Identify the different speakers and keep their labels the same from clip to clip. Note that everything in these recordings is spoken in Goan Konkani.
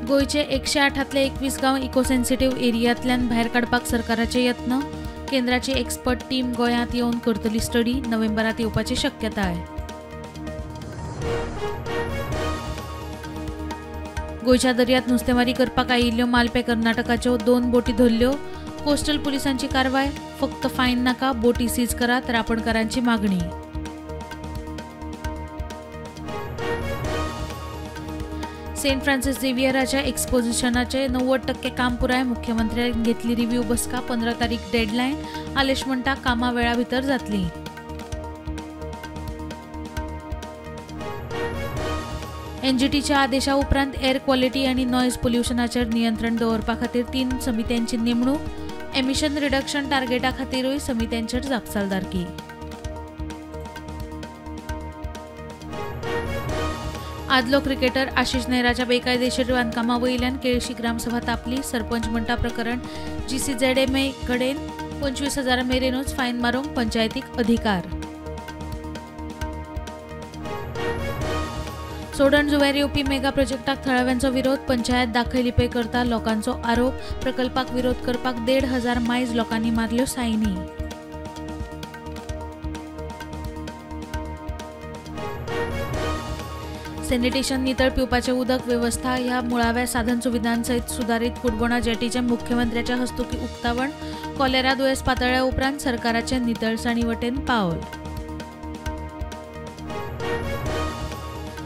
Speaker 1: गोंयचे 108तले 21 गांव इको सेन्सिटिव्ह एरियांतल्यान भायर काडपाक सरकाराचे यत्न. केंद्राची एक्सपर्ट टीम गोंयांत येवन करतली स्टडी. नोव्हेंबरात येवपाची शक्यताय. गोंयच्या दर्यांत नुस्तेमारी करपाक आयिल्ल्यो मालपे कर्नाटकाच्यो 2 बोटी धरल्यो. कोस्टल पुलिसांची कारवाय. फक्त फायन नाका, बोटी सीज करात, रापणकारांची मागणी. सेंट फ्रान्सिस झेवियराच्या एक्सपोजिशनाचे 90% काम पुराय. मुख्यमंत्र्यान घेतली रिव्ह्यू बसका. 15 तारीख डेडलायन. आलेश म्हणटा कामां वेळा भितर जातली. एनजीटीच्या आदेशा उपरांत एअर क्वॉलिटी आनी नॉयज पोल्युशनाचेर नियंत्रण दवरपा खातीर 3 समित्यांची नेमणूक. एमिशन रिडक्शन टार्गेटा खातीरूय समित्यांचेर जापसालदारकी. आदलो क्रिकेटर आशिष नेहराच्या बेकायदेशीर बांदकामा वयल्यान केळशी ग्रामसभा तापली. सरपंच म्हणटा प्रकरण जीसीझेडएमए कडेन. 25,000 मेरेनूच फायन मारूंक पंचायतीक अधिकार. सोडण जुंव्यार येवपी मेगा प्रोजेक्टाक थळाव्यांचो विरोध. पंचायत दाखय लिपय करता लोकांचो आरोप. प्रकल्पाक विरोध करपाक 1,500 मायज लोकांनी मारल्यो सायनी. सॅनिटेशन, नितळ पिवपाचें उदक वेवस्था ह्या मुळाव्या साधन सुविधांसयत सुदारीत कुडबोणा जेटीचें मुख्यमंत्र्याच्या हस्तुकीं उक्तावण. कॉलेरा दुयेंस पातळ्ळ्या उपरांत सरकाराचें नितळसाणी वटेन पावल.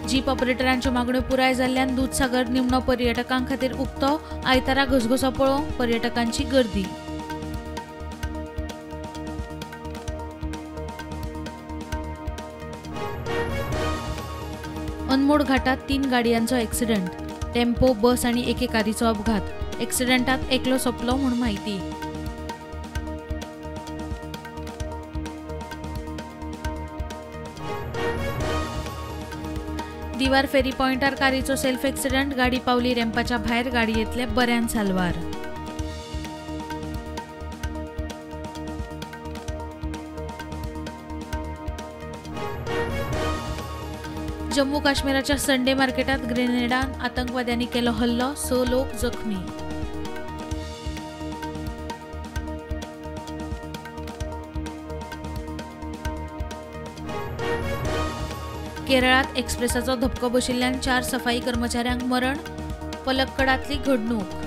Speaker 1: जीप ऑपरेटरांच्यो मागण्यो पुराय जाल्ल्यान दूदसागर निमणो पर्यटकां खातीर उक्तो. आयतारा घसघसो पळोवंक पर्यटकांची गर्दी. अनमोड घाटात 3 गाडयांचो एक्सिडंट. टेम्पो, बस आनी एके कारीचो अपघात. एक्सिडंटात एकलो सोंपलो म्हूण म्हायती. दिवार फेरी पॉयंटार कारीचो सेल्फ एक्सिडंट. गाडी पावली रॅम्पाच्या भायर. गाडयेंतले बऱ्यान साल्वार. जम्मू काश्मीराच्या संडे मार्केटात ग्रेनेडान आतंकवाद्यांनी केलो हल्लो. 6 लोक जखमी. केरळात एक्सप्रेसाचो धपको बशिल्ल्यान 4 सफाई कर्मचाऱ्यांक मरण. पलक्कडांतली घडणूक.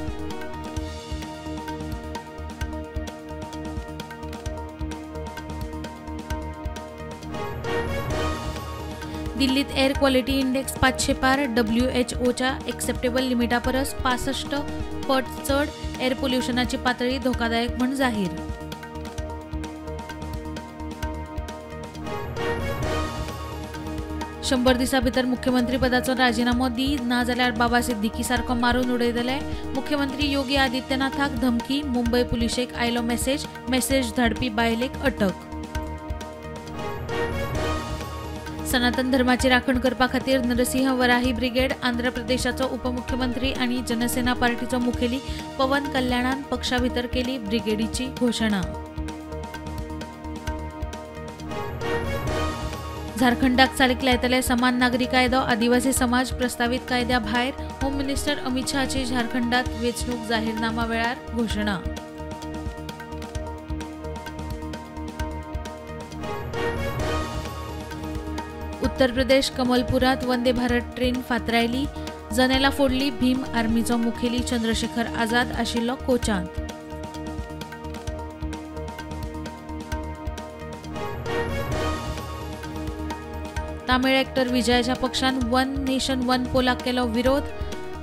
Speaker 1: दिल्लीत एअर क्वॉलिटी इंडेक्स 500 पार. डब्ल्यूएचओच्या एक्सेप्टेबल लिमिटा परस 65 पट चड. एअर पोल्युशनाची पातळी धोकादायक म्हूण जाहीर. 100 दिसां भितर मुख्यमंत्री पदाचो राजिनामो दी, ना जाल्यार बाबा सिद्दीकी सारको मारून उडयतले. मुख्यमंत्री योगी आदित्यनाथाक धमकी. मुंबय पुलिशेक आयलो मेसेज. मेसेज धाडपी बायलेक अटक. सनातन धर्माची राखण करपा खातीर नरसिंह वराही ब्रिगेड. आंध्र प्रदेशाचो उपमुख्यमंत्री आनी जनसेना पार्टीचो मुखेली पवन कल्याणान पक्षा भितर केली ब्रिगेडीची घोशणा. झारखंडाक चालीक लायतले समान नागरी कायदो. आदिवासी समाज प्रस्तावीत कायद्या भायर. होम मिनिस्टर अमित शहाची झारखंडात वेंचणूक जाहीरनामा वेळार घोशणा. उत्तर प्रदेश कमलपुरात वंदे भारत ट्रेन फातरायली. जनेला फोडली. भीम आर्मीचो मुखेली चंद्रशेखर आझाद आशिल्लो कोचांत. तामिळ एक्टर विजयाच्या पक्षान वन नेशन वन पोलाक केलो विरोध.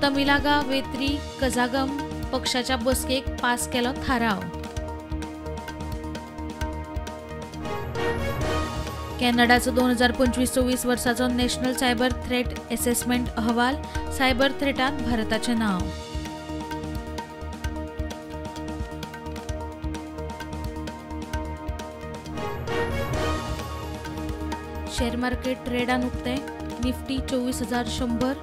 Speaker 1: तमिलागा वेत्री कझागम पक्षाच्या बसकेक पास केलो थाराव. कॅनडाचो 2025-24 वर्साचो नॅशनल सायबर थ्रेट एसेसमेंट अहवाल. सायबर थ्रेटांत भारताचें नांव. शेअर मार्केट ट्रेडान उक्तें. निफ्टी 24,100,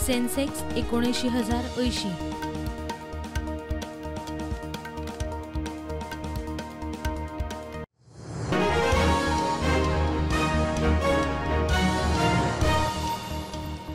Speaker 1: सेन्सेक्स 79,080.